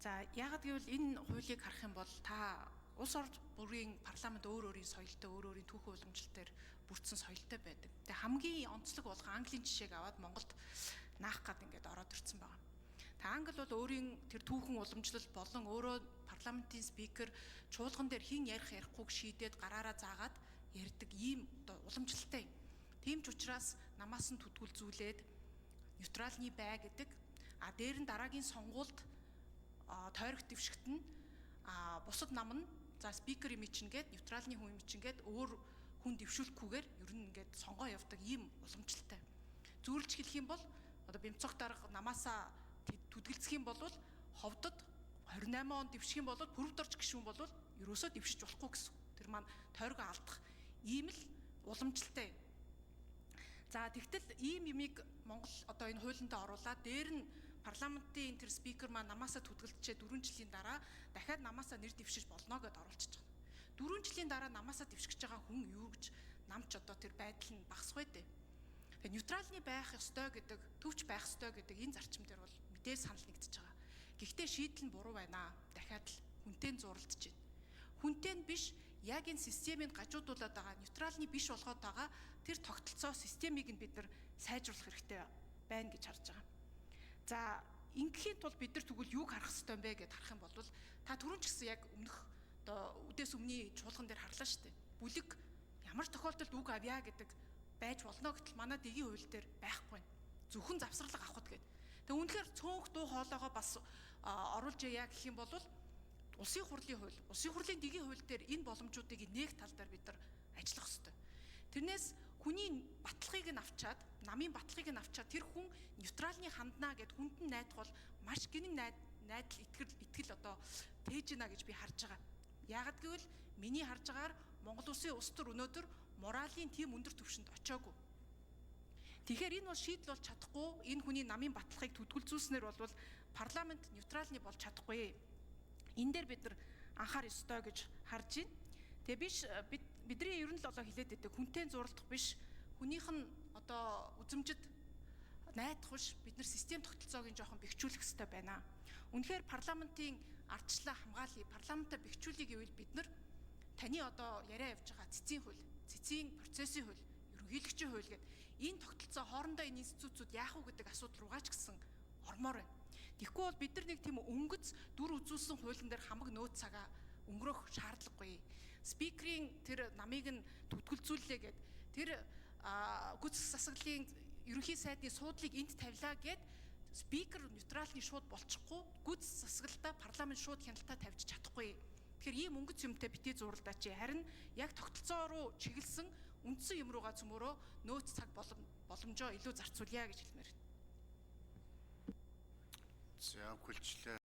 За, яагаад гэвэл энэ хуулийг харах юм бол та улс орн бүрийн парламент өөр өөрийн соёлтой, өөр өөрийн түүхэн уламжлалтаар бүрдсэн соёлтой байдаг. Тэгээ хамгийн онцлог болох Английн жишээг аваад Монголд наах гад ингээд ороод ирсэн байгаа. Та Англи бол өөрийн тэр түүхэн уламжлал болон өөрөө парламентын спикер чуулган дээр хэн ярих ярихгүйг шийдээд гараараа заагаад ярьдаг ийм одоо уламжлалтай юм. Тийм ч учраас намаас нь түтгүүлзүүлээд нейтралны бай гэдэг. А дээр нь дараагийн сонгуульд тойрогт дэвшигт нь бусад нам нь за спикер юм чинь гээд нейтралны хүн юм чинь гээд өөр хүн дэвшүүлэхгүйгээр ер нь ингээд сонгоо явдаг ийм уламжлалтай. Зүйрлэж хэлэх юм бол одоо Бямцох дарга намаасаа түтгэлцэх юм бол ховдод 28 он дэвших юм бол Пүрэвдорж гишүүн бол ерөөсөө дэвшиж болохгүй гэсэн. Тэр маань тойргоо алдах ийм л уламжлалтай. За, тэгтэл ийм юмыг Монгол одоо энэ хуулиндаа оруулаад, дээр нь парламентын тэр спикер маань намаасаа түтгэлдчээ 4 жилийн дараа дахиад намаасаа нэр дэвшиж болно гэдээ оруулчихж байгаа. 4 жилийн дараа намаасаа дэвшиж байгаа хүн юу гэж намч одоо тэр байдал нь багасгүй дээ. Тэгээ нейтралны байх ёстой гэдэг, төвч байх ёстой гэдэг энэ зарчим дээр бол мэдээ санал нэгдэж байгаа. Гэхдээ шийдэл нь буруу байна. Дахиад л хүнтэй зурлаж байна. Хүнтэй нь биш, яг энэ системийг гажуудуулаад байгаа, нейтралны биш болгоод байгаа тэр тогтолцоо системийг нь бид нар сайжруулах хэрэгтэй байна гэж харж байгаа. За, ингээхийн тулд бид нар тэгвэл юуг харах ёстой юм бэ гэд харах юм бол та түрүүн ч гэсэн яг өмнөх одоо үдээс өмнөний чуулган дээр харлаа шүү дээ. Бүлэг ямар тохиолдолд үг авъя гэдэг байж болно гэтэл манай дэгийн хууль дээр байхгүй байна. Зөвхөн завсарлага авахд гээд. Тэгээ үнэхээр цөөнх дуу хоолойгоо бас оруулж яа гэх юм бол улсын хурлын хууль, улсын хурлын дэгийн хууль дээр энэ боломжуудыг нээх тал дээр бид нар ажиллах ёстой. Тэрнээс хүний баталгыг нь авчаад, намын баталгыг нь авчаад тэр хүн нейтралны ханднаа гэд хүнд нь найдах бол маш гинэн найдал итгэл одоо тээж гинэ гэж би харж байгаа. Яагаад гэвэл миний харж байгаагаар Монгол улсын улс төр өнөөдөр моралийн тийм өндөр түвшинд очиагүй. Тэгэхээр энэ бол шийдэл болж чадахгүй, энэ хүний намын баталгыг түтгэлзүүлснээр бол парламент нейтралны болж чадахгүй. Энэ дээр бид нар анхаарах ёстой гэж харж байна. Тэгээ биш, бид бидний ер нь л одоо хэлээд байдаг хүнтэй зурлах биш, хүнийх нь одоо үзэмжид найдах биш, бид нар систем тогтолцоог нь жоохон бэхжүүлэх ёстой байна. Үнэхээр парламентын ардчлаа хамгаалъя, парламентаа бэхжүүлье гэвэл бид нар таны одоо яриа явж байгаа цэцгийн хууль, цэцгийн процессын хууль, ерөнхийлөгчийн хууль гэдэг энэ тогтолцоо хоорондоо энэ институтууд яах вэ гэдэг асуудал руугаа ч гэсэн ормоор байна. Тэгэхгүй бол бид нар нэг тийм өнгөц дүр үзүүлсэн хуулийн дээр хамаг нөөц цагаа өнгөрөөх шаардлагагүй. Спикерийн тэр намыг нь түтгэлзүүллээ гэд, тэр гүйцэтгэх засаглалын ерөнхий сайдны суудлыг энд тавилаа гэд спикер нейтралны шууд болчихгүй, гүйцэтгэх засаглалтаа парламент шууд хяналтаа тавьж чадахгүй. Тэгэхээр ийм өнгөц юмтай битгий зуралдаач. Харин яг тогтолцоо руу чиглэсэн үндсэн юм руугаа цөмөрөө нөөц цаг боломжоо илүү зарцуулъя гэж хэлмээр байна. За, хүлчлээ.